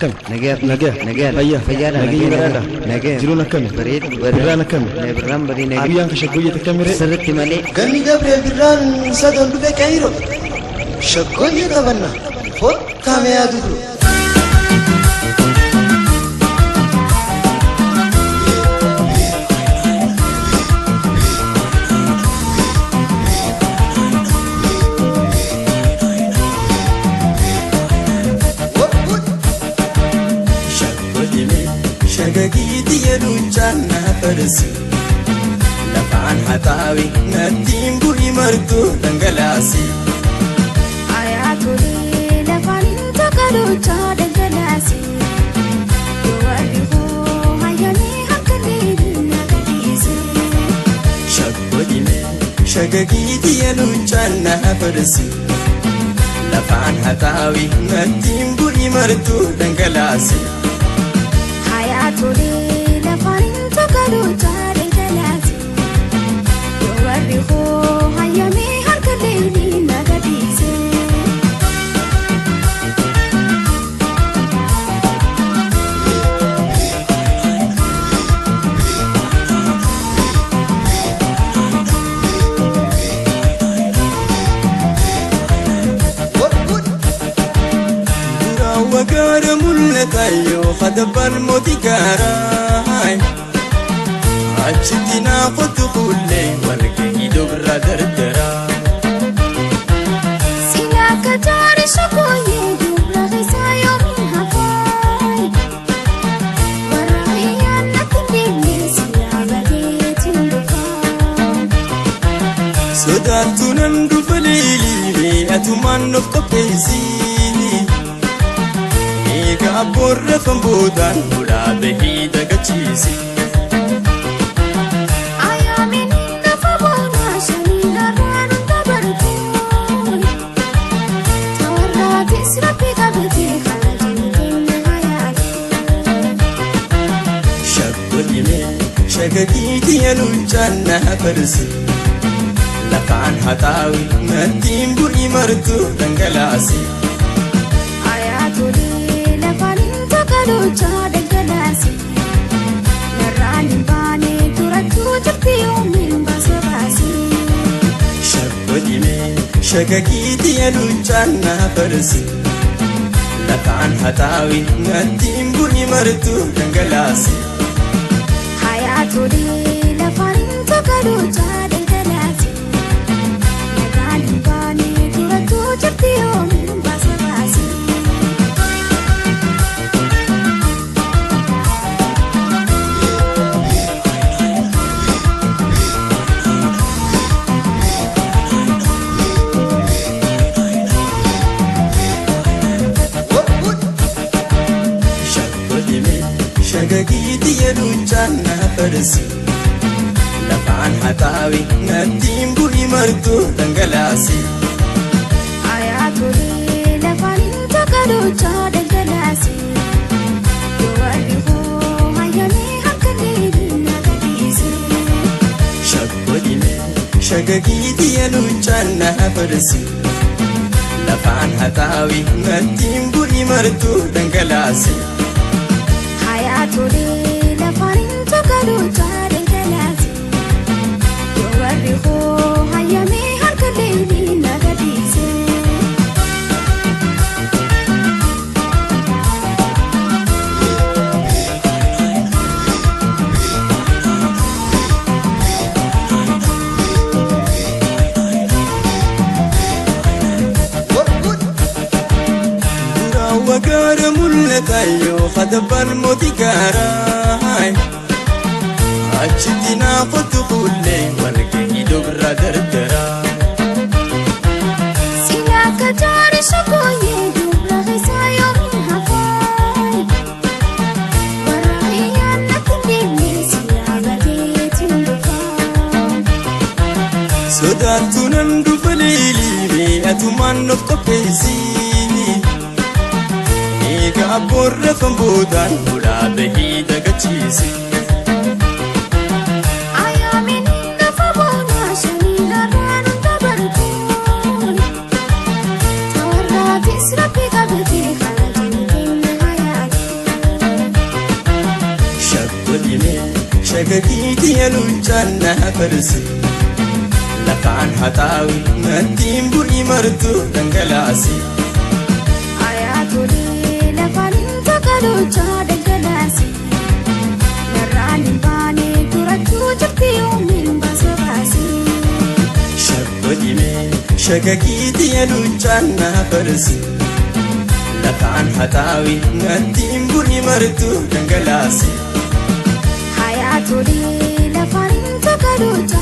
Akkami? Nagaya. Nagaya. Nagaya. Fayyaa. Fayyaadha. Nageenyi badhaadha. Nagaya. Jiruun akkami? Bareedu. Birraan akkami? Birraan badii nagaya. Guyyaan ka shaggooyyee akkamiree? Sirriitti malee. Ganni Gabriel Birraan sadan dhufe Kaayiroo. Shaggooyyee taphanna. Kottaa mee yaadu. Shagagiiti yeluuchaan na farsi lafaan haxaawi nattiin bu'i martu dhangalaasi. Ayyaatolee lafaan takaluuchaa dhangalaasi. Warri hoo hayyamee harka leelii agarsiise. Shaggodhime shagagiiti yeluuchaan na farsi lafaan haxaawi nattiin bu'i martu dhangalaasi. Ayyaatolee lafaan takaluuchaa dhangalaasi. Warri hoo hayyamee harka leelii agarsiise. Wagaara mul'ata yoo hadabbaan mootii gaaraa achitti naa qotu fuullee walgahii dubra dardaraa. Sila akka jaari shaggooyyee dubra keessaa yoomiin hafaa? Warra hiyyaan natti deemnee silaa bareetiin dhufaa. Sodaattuu nan dhufa leelii atumaan of qopheessii. Egaa abboorra famboodaan ulaa bahii dagachiisi. Ayyaamiin lafa boonaa shanii har'aan dabartuu. Tawarraatis rabbi qabatee kana jenna hayaatu. Shaggodhime shagagiiti yeluuchaan na farsi lafaan haxaawi nattiin bu'i martu dhangalaasi. Ayyaatolee lafaan takaluuchaa dhangalaasi. Narraan hin baane durattuu jirti yoomiin baasa baasi. Shaggodhime shagagiiti yeluuchaan na farsi lafaan haxaawi nattiin bu'i martu dhangalaasi. Ayyaatolee lafaan takaluuchaa dhangalaasi. Narraan hin baane durattuu jirti yoomiin baasa baasi. Shaggodhime shagagiiti yeluuchaan na farsi lafaan haxaawi nattiin bu'i martu dhangalaasi. Ayyaatolee lafaan takaluuchaa dhangalaasi. Warri hoo hayyamee harka leelii agarsiise. Shaggodhime shagagiiti yeluuchaan na farsi lafaan haxaawi nattiin bu'i martu dhangalaasi. Ayyaatolee lafaan takaluuchaa dhangalaasi. Warri hoo hayyamee harka leelii agarsiise. Wagaara mul'ata yoo hadabbaan mootii gaaraa achitti naa qotu fuullee walgahii dubra dardaraa. Sila akka jaari shaggooyyee dubra keessaa yoomiin hafaa? Warra hiyyaan natti deemnee silaa bareetiin dhufaa. Sodaattuu nan dhufa leelii atumaan of qopheessii. Egaa abboorra famboodaan ulaa bahii dagachiisi. Ayyaamiin lafa boonaa shanii har'aan dabartuu. Tawarraatis rabbi qabatee kana jenna hayaatu. Shagagiiti yaluuchaan na farsi. Lafaan haxaawi nattiin bu'ii martu dhangalaasi. Ayyaatolee lafaan takaluuchaa dhangalaasi. Narraan hin baane turachuu jirti yoomiin baasa baasi. Shaggodhimee shagagiiti yaluuchaan na farsi. Lafaan haxaawi nattiin bu'ii martu dhangalaasi. Ayyaatolee lafaan takaluuchaa.